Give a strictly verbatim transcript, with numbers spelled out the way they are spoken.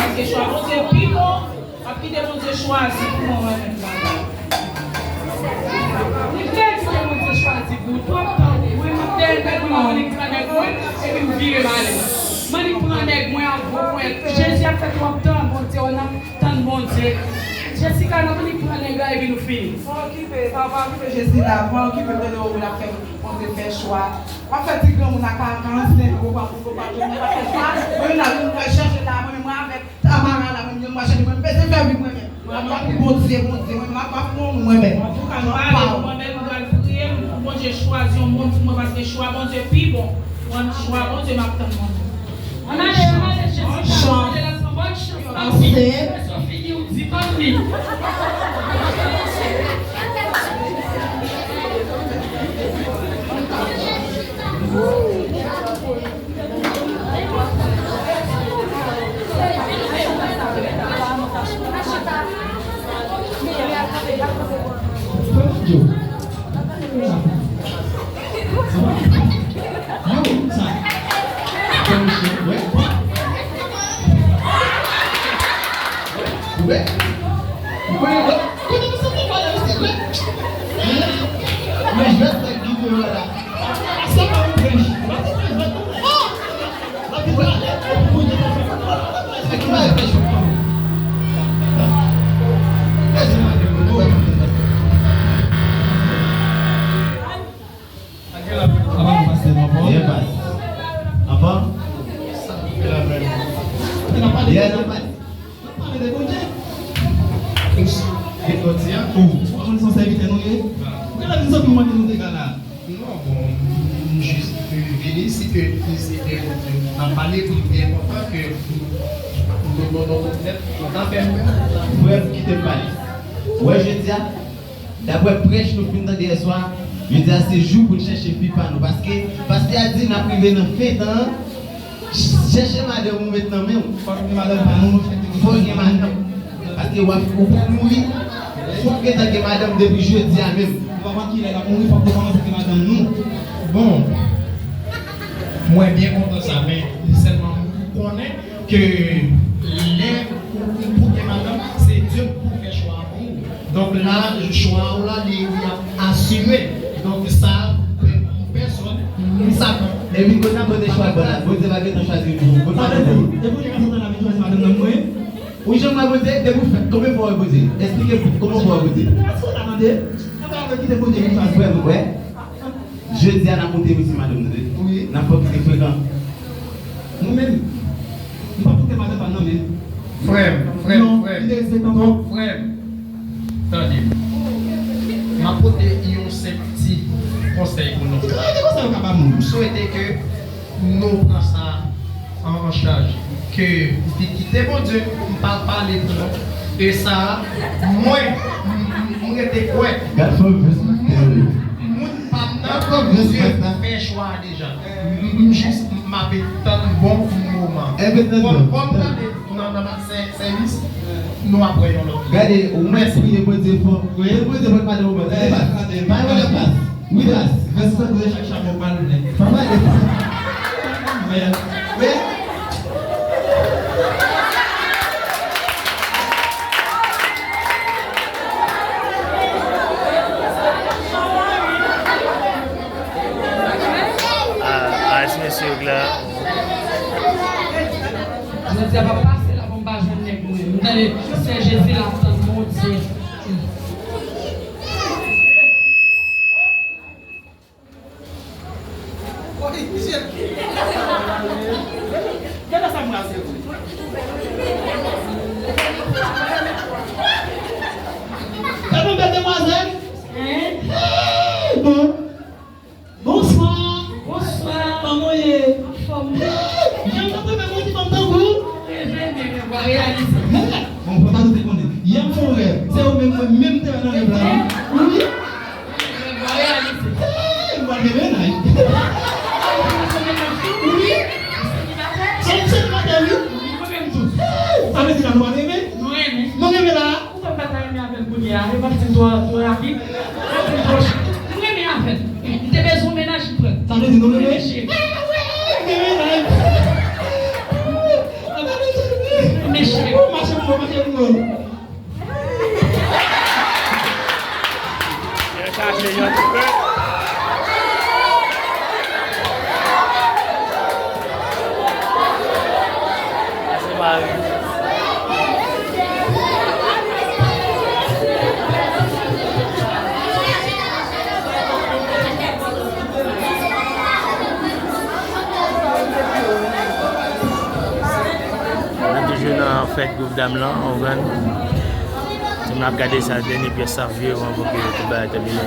Paske chwa Bondye pi bon, w ap kite Bondye chwazi pou mwen, mwen menm, papa. Li fè kite Bondye chwazi pou ou. Twòp tan, mwen, m ap dèyè nèg mwen, m annik pran nèg mwen, epi m vire m ale. M annik pran nèg mwen ak gwo ponyèt. Jezi ap fè twòp tan, Bondye, w nan tann Bondye. Jessica, n ap annik pran nèg la, epi nou fini. Pa okipe, pa, pa okipe Jezi la, pa okipe tande w, l ap fè, Bondye fè chwa. W ap fè ti granmoun ak karannsenk, ou pa, ou pa jwenn, ou pa fè chwa. Mwen menm la, mwen pral chèche la, mwen menm, mwen avèk Tamara la, mwen menm, mwen chèche, mwen bezwen fè wi mwen menm. Mwen ap pou Bondye, Bondye, mwen menm, ap, ap pou mwen menm. Antouka, m pale pou mwen menm, m pral priye pou Bondye chwazi yon moun pou mwen, paske chwa Bondye pi bon. Mwen, chwa Bondye, m ap tann mwen. Ann ale, ann ale, Jezi, ann ale, la, bòn chans, papi. Fè sou figi w, di, tann li. Yo. Yo, sa. Fè yon chen, wè. Wè. Ou konnen, wè. Kote misye te pale, misye, wè. Men jwèt nèg videyo a la. Sa pa yon prèch. Sa pa yon prèch, non. Anfòm? Yes, anfòm. Pale de Bondye. Ou s-, gen lòt di a? Ou pa konn se yon sèvitè nou ye? Ou genlè vin sòti mande nou dega la. Non, bon, m jis vini si ke, si ke n ap pale, pou m byen kontan ke nou, nou, nou, nou, nou, nou ta fè m. Frè m, kite m pale. Ou wè jodi a, daprè prèch nou fin tande yèswa, jodi a se jou pou n chèche fi pa nou. Paske, paske a di n ap rive nan fen tan an, chèche madanm ou met nan men w. Fòk gen madanm pa nou, nou chèche. Fòk gen madanm. Paske w ap, ou pral mouri. Fòk gentan gen madanm depi jodi a menm. Nou pa konn kilè l ap mouri, fòk nou kòmanse gen madanm nou. Bon, mwen byen kontan sa, men sèlman m konnen ke lè ou, ou pou gen madanm, se Dye k pou fè chwa a pou ou. Donk la, chwa ou la, li, li ap asire. Donk sa, pè-, pèsòn, ni Satan. Epi kounye a Bondye chwazi, Bondye pa gentan chwazi pou ou. Sa vle di, depi w te ka sot la, vin chwazi madanm nan mwen. Ou janm wè Bondye, depi w fèt, konbyen fwa w wè Bondye? Esplike m, kòman w wè Bondye? Èske w ta tande? Epa avè kite Bondye vin chwazi. Frè m, wè. Jodi a, n ap monte misye madanm nan, tande. Wi. N ap fè kite frekan. Mwen menm, m p ap kite madanm pa nan men. Frè m, frè m, non, frè m. Li derespektan twòp. Frè m, tande m. M ap pote yon senp ti konsèy pou nou. Ki kalite konsèy ou ka ba moun? M swete ke nou pran sa an, an chaj. Ke li kite Bondye, m pa pale pou nou. E sa, mwen, m, m, m rete kwè. Gad fò respèktè wi. Moun pa m nan, Bondye fè chwa a deja. M, m jis, m ape tann bon moman. Kòm, kòm tande nan, nan sè-, sèvis, nou ap wè yon lòt. Gade, ou mèsi, priye Bondye fò. Priye Bondye fò, madanm ou bò. Tande pas. Pa yon lòt pas. Wi, pas. Vès sa, chak chapo pa l nèt. Pa mal de pas. Men, men. Ah, ah, ti mesye yo la. Jodi a pa pase la pou m pa jwenn nèg mwen. M tande se Jezi la, m tann Bondye. Gade sa m rase vre. Gade yon bèl demwazèl. Hein? Hey, bon. Bonswa. Bonswa. Kòman w ye? Anfòm. Hey, jan m t ap reve pou yon ti fanm tankou w. Reve, men rèv ou a reyalize. Hey, bon, fò ta nou te konnen. Yè m fè yon rèv. Se ou menm, mwen menm te wè nan rèv la, wi. Wi. Hey, m pral gen mennaj. Wi. Se yon selibatè, wi. Hey, sa vle di la nou pa renmen? Nou renmen. Nou renmen la? Poukisa m pa ta renmen avè l kounye a? E pa di m twò, twò rapid? Di m twò ch-, m renmen avè l. M te bezwen yon mennaj, m pran l. Sa vle di nou renmen? Renmen cheri. Renmen mennaj. Sa vle di nou renmen. Renmen cheri. Yo chache yon ti pe. Sa se mari. Nou toujou nan fèt group dam lan, ou konprann? Tout moun ap gade sa, dènye pyès sa ap jwe anvan ke tout bagay tèmine.